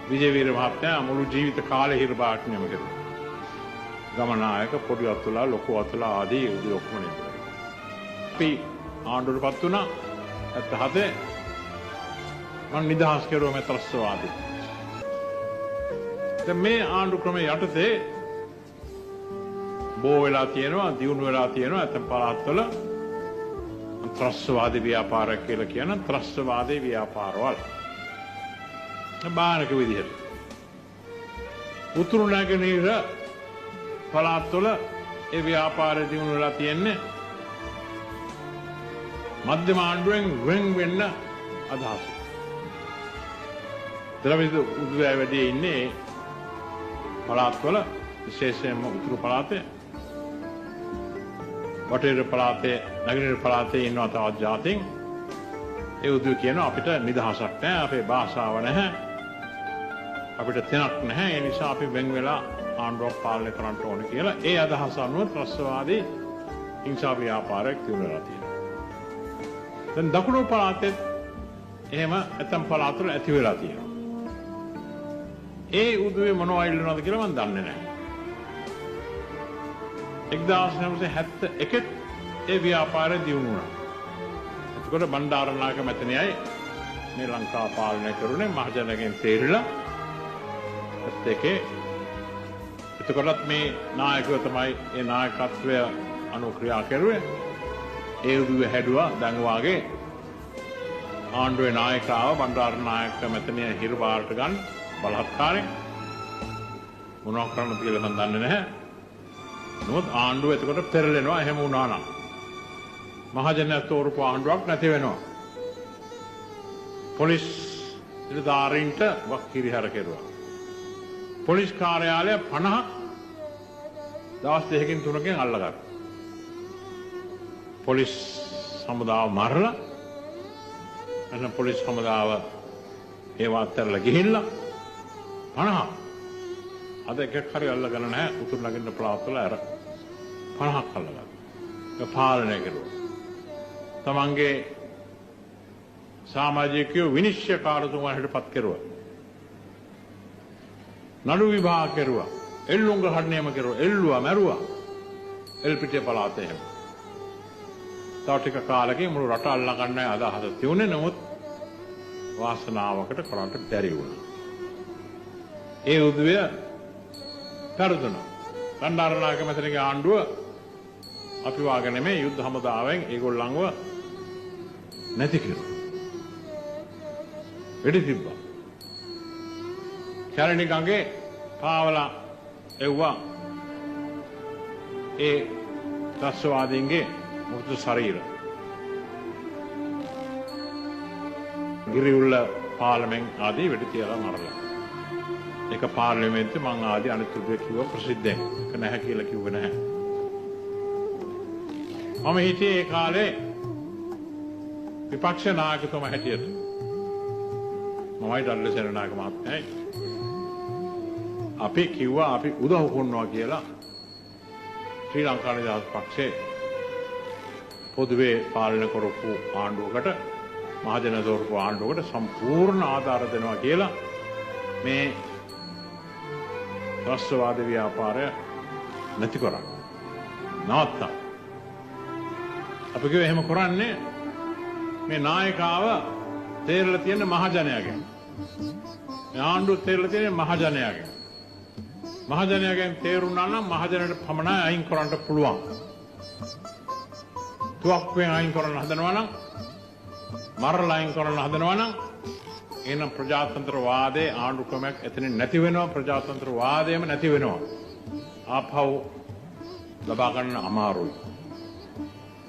විජේවීර මහත්මයා මුළු ජීවිත කාලේ හිර භාරට නියම කෙරුවා. ගමනායක පොඩි අතුලා ලොකු අතුලා ආදී උදේ ඔක්කොම නියම කෙරුවා. අපි ආණ්ඩුවටපත් වුණා 77 මං නිදහස් කෙරුවා මේ ත්‍රස්තවාදී. දැන් මේ ආණ්ඩු ක්‍රමයේ යටතේ බෝ වෙලා තියෙනවා, දියුණු වෙලා තියෙනවා ඇතම් පළාත්වල ත්‍රස්තවාදී ව්‍යාපාර කියලා කියන ත්‍රස්තවාදී ව්‍යාපාරවල. බානක විදිහට. උතුරු නැගෙනහිර පළාත්වල ඒ ව්‍යාපාරය දියුණු වෙලා තියෙන්නේ මධ්‍යම ආණ්ඩුවෙන් වෙන් වෙන්න අදහස. ද්‍රවිඩ උදුවේ වැඩි ඉන්නේ පළාත්වල, විශේෂයෙන්ම උතුරු පළාතේ, බටහිර පළාතේ, නැගෙනහිර පළාතේ ඉන්නවා තවත් ජාතීන්. ඒ උදුවේ කියනවා අපිට නිදහසක් නැහැ, අපේ භාෂාව නැහැ, අපිට තැනක් නැහැ, ඒ නිසා අපි වෙන් වෙලා ආණ්ඩුවක් පාලනය කරන්න ඕන කියලා. ඒ අදහස අනුව ත්‍රස්තවාදී හිංසා ව්‍යාපාරයක් තියුණු වෙලා තියෙනවා. දැන් දකුණු පළාතෙත් එහෙම ඇතම් පළාත්වල ඇති වෙලා තියෙනවා. ඒ උදුවේ මොනවා ඉල්ලනවද කියලා මම දන්නේ නැහැ. 1971 ඒ ව්‍යාපාරය දියුණු වුණා. එතකොට බණ්ඩාරනායක මැතිණියයි මේ ලංකාව පාලනය කරුණේ මහජනගෙන් තේරිලා 71. එතකොටත් මේ නායකයෝ තමයි ඒ නායකත්වය අනුක්‍රියා කරුවේ. ඒ උදුවේ හැදුවා දැන් වාගේ ආණ්ඩුවේ නායකාව බණ්ඩාරනායක මැතිණිය හිරබාරට ගන්න බලහත්කාරයෙන්. මොනවා කරන්නද කියලා මම දන්නේ නැහැ. නමුත් ආණ්ඩුව එතකොට පෙරලෙනවා. එහෙම වුණා නම් මහජනයා තෝරපු ආණ්ඩුවක් නැති වෙනවා. පොලිස් නිලධාරීන්ට වක්කිරිහර කෙරුවා. පොලිස් කාර්යාලය 50ක් දවස් දෙකකින් තුනකින් අල්ලගත්තා. පොලිස් හමුදාව මරලා, නැත්නම් පොලිස් හමුදාව ඒවා අත්හැරලා ගිහිල්ලා 50ක් අද එකක් හරි අල්ලගන්න නැහැ. උතුරු නගින්න පළාත්වල අර 50ක් අල්ලගත්තා. ඒක පාලනය කෙරුවා. තමන්ගේ සමාජිකයෝ විනිශ්චයකාරතුමා හැටියට පත් කෙරුවා. නඩු විභාග කෙරුවා. එල්ලුම් ගහන්න නියම කෙරුවා. එල්ලුවා, මැරුවා. එල්පිටිය පළාතේ එහෙම. තව ටික කාලෙකින් මුළු රට අල්ලා ගන්නයි අදහස තියුනේ. නමුත් වාසනාවකට කරන්නට බැරි වුණා. ඒ උදවිය පෙරදුනා. බණ්ඩාරනායක මැතිණියගේ ආණ්ඩුව අපි වාගේ නෙමෙයි යුද්ධ හමුදාවෙන් ඒගොල්ලන්ව නැති කෙරුවා. වෙඩි තිබ්බා. කැලණි ගඟේ පාවලා එව්වා ඒ ත්‍රස්තවාදීන්ගේ මෘත ශරීර. ගිරිඋල්ල පාලමෙන් ආදී වෙඩි තියලා මරලා. ඒක පාර්ලිමේන්තුවේ මං ආදී අනිත් උදේ කිව්වා ප්‍රසිද්ධයෙන්. ඒක නැහැ කියලා කිව්වේ නැහැ. මම හිටියේ ඒ කාලේ විපක්ෂ නායකතුමා හැටියට. මමයි ඩඩ්ලි සේනානායක මහත්මයයි. අපි කිව්වා අපි උදව් කරනවා කියලා ශ්‍රී ලංකා නිදහස් පක්ෂයේ පොදුවේ පාලනය කරපු ආණ්ඩුවකට, මහජන තෝරපු ආණ්ඩුවකට සම්පූර්ණ ආධාර දෙනවා කියලා මේ ත්‍රස්තවාද ව්‍යාපාරය නැති කරන්න. නවත්තන්න. අපි කිව්වේ එහෙම කරන්නේ මේ නායකාව තේරලා තියෙන මහජනයාගෙන්. මේ ආණ්ඩුව තේරලා තියෙන මහජනයාගෙන්. මහජනයාගෙන් තේරුණා නම් මහජනයට පමණයි අයින් කරන්න පුළුවන්. තුවක්කුවෙන් අයින් කරන්න හදනවා නම්, මරලා අයින් කරන්න හදනවා නම්, එහෙනම් ප්‍රජාතන්ත්‍රවාදයේ ආණ්ඩු ක්‍රමයක් එතනින් නැති වෙනවා. ප්‍රජාතන්ත්‍රවාදයම නැති වෙනවා. ආපහු ලබා ගන්න අමාරුයි.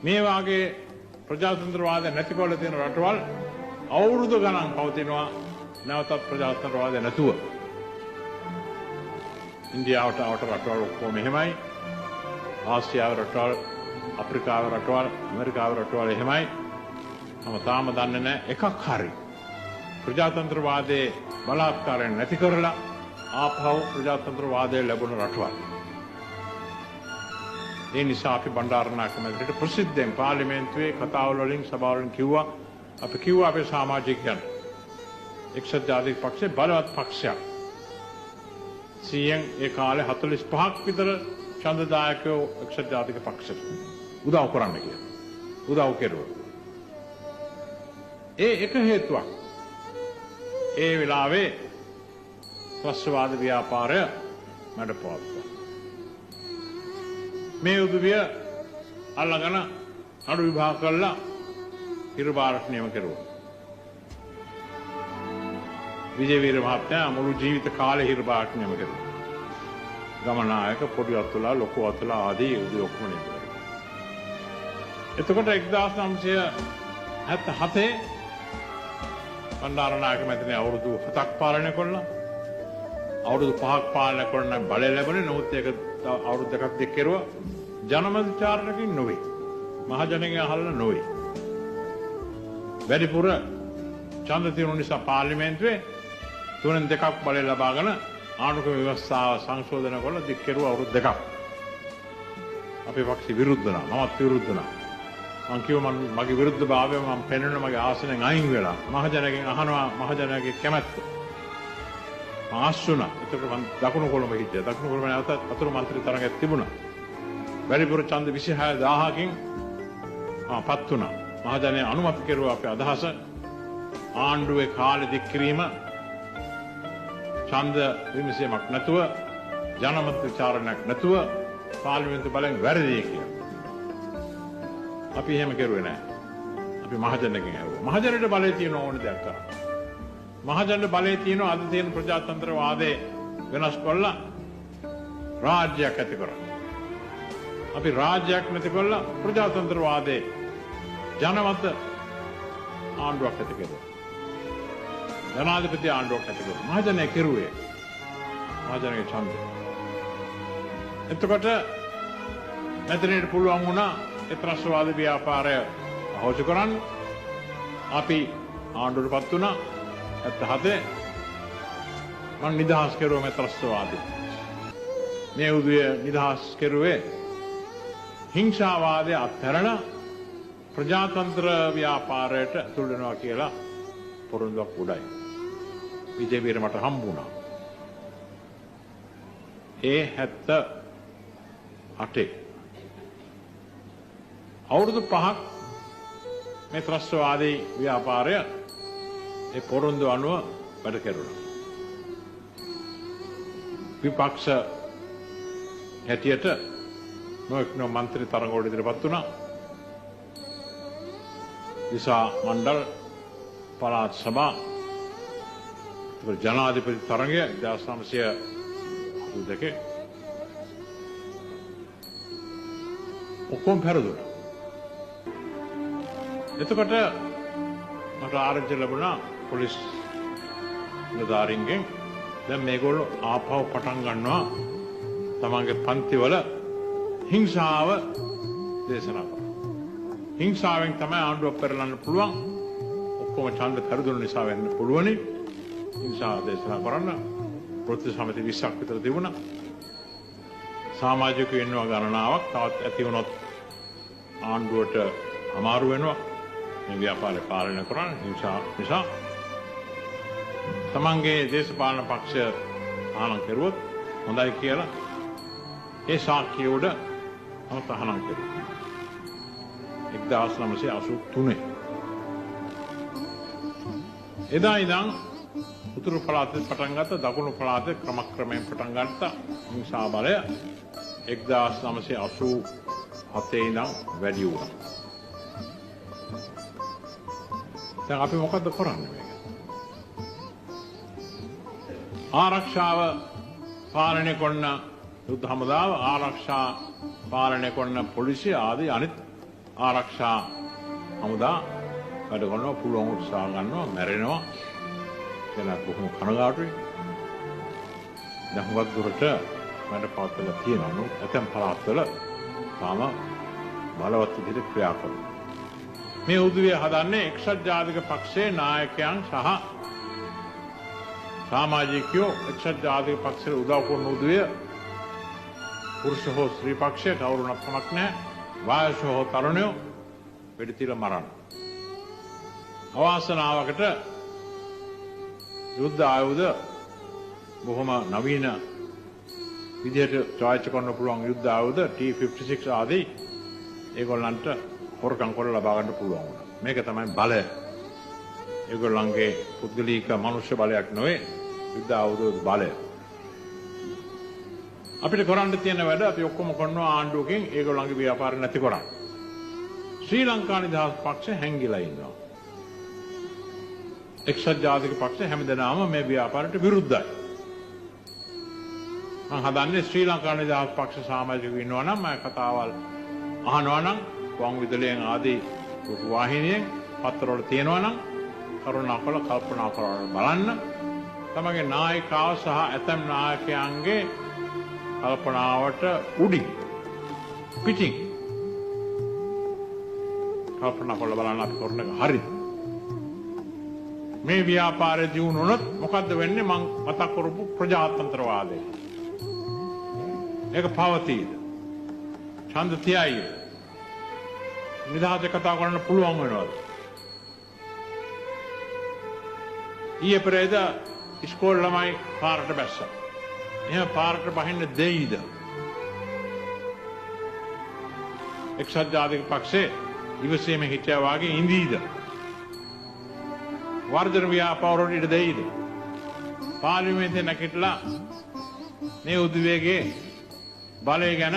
මේ වාගේ ප්‍රජාතන්ත්‍රවාදය නැති කරලා තියෙන රටවල් අවුරුදු ගණන් පවතිනවා නැවතත් ප්‍රජාතන්ත්‍රවාදය නැතුව. ඉන්දියාවට අවට රටවල් ඔක්කොම එහෙමයි. ආසියාවේ රටවල්, අප්‍රිකාවේ රටවල්, ඇමරිකාවේ රටවල් එහෙමයි. මම තාම දන්නේ නැහැ එකක් හරි ප්‍රජාතන්ත්‍රවාදයේ බලහත්කාරයෙන් නැති කරලා ආපහු ප්‍රජාතන්ත්‍රවාදය ලැබුණ රටවල්. ඒ නිසා අපි බණ්ඩාරනායක මැතිණියට ප්‍රසිද්ධයෙන් පාර්ලිමේන්තුවේ කතාවල වලින් සභාවල වලින් කිව්වා. අපි කිව්වා අපේ සමාජිකයන්ට එක්සත් ජාතික පක්ෂය බලවත් පක්ෂයක්. 100න් ඒ කාලේ 45ක් විතර ඡන්දදායකයෝ එක්සත් ජාතික පක්ෂයට උදව් කරන්න කියලා. උදව් කෙරුවා. ඒ එක හේතුවක්. ඒ වෙලාවේ ත්‍රස්තවාද ව්‍යාපාරය මැඩ පවත්වා. මේ උදවිය අල්ලගෙන නඩු විභාග කරලා හිරුබාරට නියම කෙරුවා. විජේවීර මහත්මයා මුළු ජීවිත කාලේ හිරුබාරට නියම කෙරුවා. ගමනායක පොඩි අතුලා ලොකු අතුලා ආදී උදවිය ඔක්කොම නියම කෙරුවා. එතකොට 1977 බණ්ඩාරනායක මැතිණිය අවුරුදු 7ක් පාලනය කළා. අවුරුදු 5ක් පාලනය කරන බලය ලැබුණේ. නමුත් ඒක අවුරුදු දෙකක් දෙක කෙරුවා. ජනමත විචාරණකින් නොවේ. මහජනගෙන් අහලා නොවේ. වැඩිපුර ඡන්ද තියෙන නිසා පාර්ලිමේන්තුවේ 3න් 2ක් බලය ලබාගෙන ආණ්ඩුක්‍රම ව්‍යවස්ථාව සංශෝධන කරලා දික් කෙරුවා අවුරුදු දෙකක්. අපේ පක්ෂ විරුද්ධ වුණා. මමත් විරුද්ධ වුණා. මං කිව්වා මං මගේ විරුද්ධභාවය මං පෙන්වන මගේ ආසනෙන් අයින් වෙලා මහජනගෙන් අහනවා මහජනගේ කැමැත්ත. මං අස් වුණා. එතකොට මං දකුණු කොළඹ හිටියා. දකුණු කොළඹ නැවත අතුරු මන්ත්‍රී තරඟයක් තිබුණා. වැඩිපුර ඡන්ද 26000කින් පත් වුණා. මහජනය අනුමත කෙරුවා අපේ අදහස. ආණ්ඩුවේ කාලෙ දික් කිරීම ඡන්ද විමසීමක් නැතුව ජනමත විචාරණයක් නැතුව පාර්ලිමේන්තු බලෙන් වැරදි කියලා. අපි එහෙම කෙරුවේ නෑ. අපි මහජනගෙන් ඇහුවා. මහජනට බලය තියෙන ඕන දෙයක් කරන්න. මහජනට බලය තියෙනවා අද තියෙන ප්‍රජාතන්ත්‍රවාදේ වෙනස් කරලා රාජ්‍යයක් ඇති කරන්න. අපි රාජ්‍යයක් නැති කරලා ප්‍රජාතන්ත්‍රවාදේ ජනමත ආණ්ඩුවක් ඇති කරුවා. ජනාධිපති ආණ්ඩුවක් ඇති කරුවා. මහජනය කෙරුවේ. මහජනගේ ඡන්දය. එතකොට මැතිණියට පුළුවන් වුණා ඒ ත්‍රස්තවාද ව්‍යාපාරය අහෝසි කරන්න. අපි ආණ්ඩුවට පත් වුණා 77 මං නිදහස් කෙරුවා මේ ත්‍රස්තවාදය. මේ උදවිය නිදහස් කෙරුවේ හිංසාවාදය අත්හැරලා ප්‍රජාතන්ත්‍ර ව්‍යාපාරයට ඇතුල් වෙනවා කියලා පොරොන්දුවක් උඩයි. විජේවීර මට හම්බ වුණා. ඒ 78 අවුරුදු 5ක් මේ ත්‍රස්තවාදී ව්‍යාපාරය ඒ පොරොන්දු අනුව වැඩ කෙරුණා. විපක්ෂ හැටියට නොඑක් නො මන්ත්‍රී තරඟ වලට ඉදිරිපත් වුණා. දිසා මණ්ඩල පළාත් සභා ජනාධිපති තරඟය 1982 ඔක්කොම පෙරදුනා. එතකොට මට ආරංචි ලැබුණා පොලිස් නිලධාරීන්ගෙන් දැන් මේගොල්ලෝ ආපහු පටන් ගන්නවා තමන්ගේ පන්තිවල හිංසාව දේශනා කරනවා. හිංසාවෙන් තමයි ආණ්ඩුව පෙරලන්න පුළුවන්. ඔක්කොම ඡන්ද පෙරදුන නිසා වෙන්න පුළුවනි. හිංසාව දේශනා කරන්න ප්‍රති සමිති 20ක් විතර තිබුණා. සමාජිකයෝ ඉන්නවා ගණනාවක්. තවත් ඇති වුණොත් ආණ්ඩුවට අමාරු වෙනවා මේ ව්‍යාපාරය පාලනය කරන්න. හිංසා නිසා තමන්ගේ දේශපාලන පක්ෂය තහනම් කෙරුවොත් හොඳයි කියලා ඒ සාක්කිය උඩ මම තහනම් කෙරුවා. 1983 එදා ඉඳන් උතුරු පළාතේ පටන් ගත්ත දකුණු පළාතේ ක්‍රමක්‍රමයෙන් පටන් ගත්ත හිංසා බලය 1987 ඉඳන් වැඩි වුණා. දැන් අපි මොකද්ද කරන්නේ මේක? ආරක්ෂාව පාලනය කරන යුද්ධ හමුදාව, ආරක්ෂා පාලනය කරන පොලිසිය ආදී අනිත් ආරක්ෂා හමුදා වැඩ කරනවා, පුළුවන් උත්සාහ ගන්නවා, මැරෙනවා. එනත් බොහොම කනගාටුයි. දැන් හුඟක් දුරට වැඩ පවත්වලා තියෙනවා. නමුත් ඇතැම් පළාත්වල තාම බලවත් විදිහට ක්‍රියා කරනවා. මේ උදවිය හදන්නේ එක්සත් ජාතික පක්ෂයේ නායකයන් සහ සමාජිකයෝ. එක්සත් ජාතික පක්ෂයට උදව් කරන උදවිය පුරුෂ හෝ ස්ත්‍රී පක්ෂය කවුරුණත් කමක් නැහැ. වයස හෝ තරුණයෝ වෙඩි තියලා මරන්න. අවාසනාවකට යුද්ධ ආයුධ බොහොම නවීන විදිහට පාවිච්චි කරන්න පුළුවන් යුද්ධ ආයුධ T56 ආදී ඒගොල්ලන්ට හොරකම් කරලා ලබා ගන්න පුළුවන් වුණා. මේක තමයි බලය. ඒගොල්ලන්ගේ පුද්ගලික මනුෂ්‍ය බලයක් නෙවෙයි, යුද්ධ ආයුධ බලය. අපිට කරන්න තියෙන වැඩ අපි ඔක්කොම කරනවා ආණ්ඩුවකින් ඒගොල්ලන්ගේ ව්‍යාපාර නැති කරන්න. ශ්‍රී ලංකා නිදහස් පක්ෂ හැංගිලා ඉන්නවා. එක්සත් ජාතික පක්ෂ හැමදෙනාම මේ ව්‍යාපාරයට විරුද්ධයි. මං හදන්නේ ශ්‍රී ලංකා නිදහස් පක්ෂ සමාජිකයෝ ඉන්නවා නම් මම කතාවල් අහනවා නම් ගුවන් විදුලියෙන් ආදී වාහිනියෙන් පත්‍රවල තියෙනවා නම් කරුණාකරලා කල්පනා කරලා බලන්න. තමගේ නායිකාව සහ ඇතැම් නායකයන්ගේ කල්පනාවට උඩින් පිටින් කල්පනා කරලා බලන්න අපි කරන එක හරිද? මේ ව්‍යාපාරය දියුණු වුණොත් මොකද්ද වෙන්නේ? මං මතක් කරපු ප්‍රජාතන්ත්‍රවාදය. ඒක පවතීද? ඡන්ද තියයිද? නිදහසේ කතා කරන්න පුළුවන් වෙනවද? ඊයේ පෙරේද ඉස්කෝලේ ළමයි පාරට බැස්සා. එහෙම පාරට බහින්න දෙයිද? එක්සත් ජාතික පක්ෂේ ඉවසීමෙන් හිටියා වාගේ ඉඳීද? වර්ධන ව්‍යාපාර වලට ඉඩ දෙයිද? පාර්ලිමේන්තුවේ නැගිටලා මේ උද්වේගයේ බලය ගැන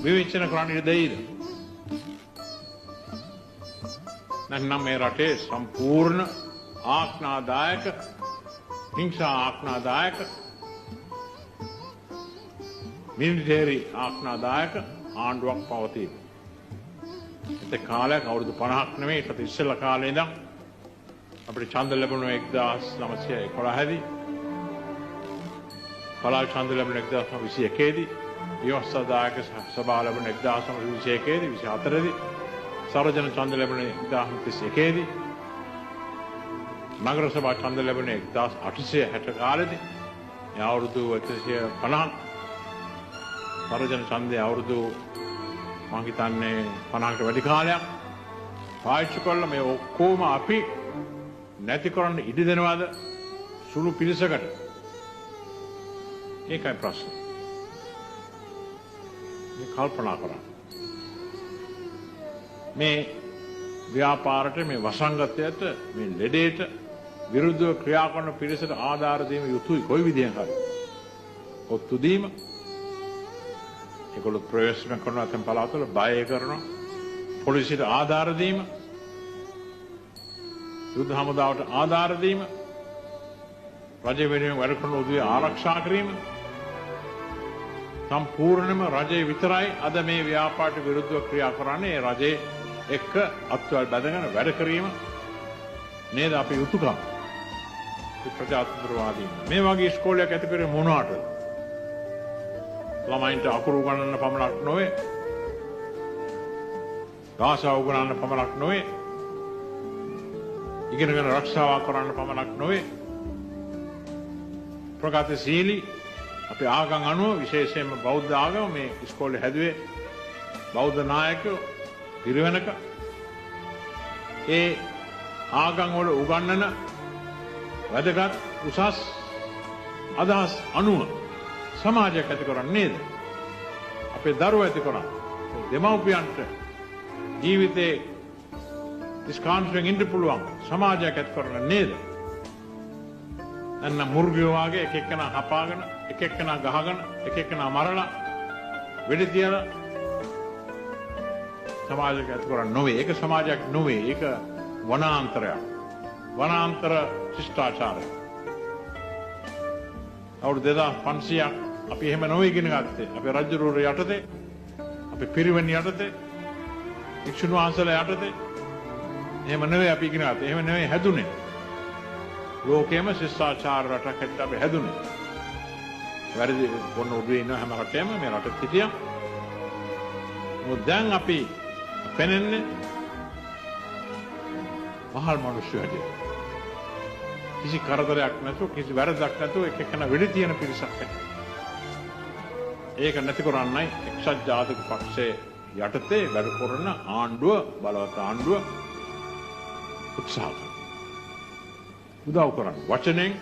විවේචන කරන්න ඉඩ දෙයිද? නැත්නම් මේ රටේ සම්පූර්ණ ආඥාදායක හිංසා ආඥාදායක මිලිටරි ආඥාදායක ආණ්ඩුවක් පවතී. එතෙක් කාලයක් අවුරුදු 50ක් නෙමෙයි, ඊට ඉස්සෙල්ලා කාලේ ඉඳන් අපිට ඡන්ද ලැබුණේ 1911 දී, පළාත් ඡන්ද ලැබුණේ 1921 දී, ව්‍යවස්ථාදායක සභාව ලැබුණේ 1921 දී 24 දී, සර්වජන ඡන්ද ලැබුණේ 1931 දී, නගර සභා ඡන්ද ලැබුණේ 1860 කාලෙදී. මේ අවුරුදු 150ක් සර්වජන ඡන්දේ අවුරුදු මං හිතන්නේ 50කට වැඩි කාලයක් පාවිච්චි කරලා මේ ඔක්කොම අපි නැති කරන්න ඉඩ දෙනවද සුළු පිරිසකට? ඒකයි ප්‍රශ්නේ. මේ කල්පනා කරන්න. මේ ව්‍යාපාරට, මේ වසංගතයට, මේ ලෙඩේට විරුද්ධව ක්‍රියා කරන පිරිසට ආධාර දීම යුතුයි කොයි විදිහෙන් හරි. ඔත්තු දීම, ඒගොල්ලෝ ප්‍රවේශම කරනවා ඇතැම් පළාත්වල බය කරනවා. පොලිසියට ආධාර දීම, යුද්ධ හමුදාවට ආධාර දීම, රජය වෙනුවෙන් වැඩ කරන උදවිය ආරක්ෂා කිරීම, සම්පූර්ණයෙන්ම රජය විතරයි අද මේ ව්‍යාපාරට විරුද්ධව ක්‍රියා කරන්නේ. ඒ රජයේ එක්ක අත්වල බැඳගෙන වැඩ කිරීම නේද අපේ යුතුයකම? ප්‍රජාතන්ත්‍රවාදීන් මේ වගේ ඉස්කෝලයක් ඇති කරේ මොනවටද? ළමයින්ට අකුරු ගණන පමණක් නොවේ, භාෂාව උගන්වන්න පමණක් නොවේ, ඉගෙනගෙන රක්ෂාවක් කරන්න පමණක් නොවේ, ප්‍රගතිශීලී අපේ ආගම් අනුව විශේෂයෙන්ම බෞද්ධ ආගම මේ ඉස්කෝලේ හැදුවේ බෞද්ධ නායකයෝ පිරිවෙනක ඒ ආගම් වල උගන්වන වැදගත් උසස් අදහස් අනුව සමාජයක් ඇති කරන්නේ නේද? අපේ දරුවෝ ඇති කරන්නේ දෙමව්පියන්ට ජීවිතේ නිස්කාන්සයෙන් ඉන්න පුළුවන් සමාජයක් ඇති කරන්න නේද? නැත්නම් මුර්ගයෝ වාගේ එක එක්කෙනා හපාගෙන, එක එක්කෙනා ගහගෙන, එක එක්කෙනා මරලා වෙඩි තියලා සමාජයක් ඇති කරන්නේ නොවේ. ඒක සමාජයක් නොවේ. ඒක වනාන්තරයක්. වනාන්තර ශිෂ්ටාචාරය. අවුරුදු 2500ක් අපි එහෙම නොවේ ඉගෙන ගත්තේ. අපේ රජුරුවර යටතේ, අපේ පිරිවෙන් යටතේ, භික්ෂුන් වහන්සේලා යටතේ එහෙම නෙවෙයි අපි ඉගෙන ගත්තේ. එහෙම නෙවෙයි හැදුනේ. ලෝකයේම ශිෂ්ටාචාර රටක් හැටියට අපි හැදුනේ. වැරදි පොන්න උඩුවේ ඉන්න හැම රටේම මේ රටෙත් හිටියා. මොකද දැන් අපි පෙනෙන්නේ මහල් මිනිස්සු හැටියට. කිසි කරදරයක් නැතුව, කිසි වැරද්දක් නැතුව එක එකන වෙඩි තියෙන පිරිසක් හැටියට. ඒක නැති කරන්නයි එක්සත් ජාතික පක්ෂයේ යටතේ වැඩ කරන ආණ්ඩුව, බලවත් ආණ්ඩුව උත්සාහ කරනවා. උදව් කරන්න. වචනෙන්,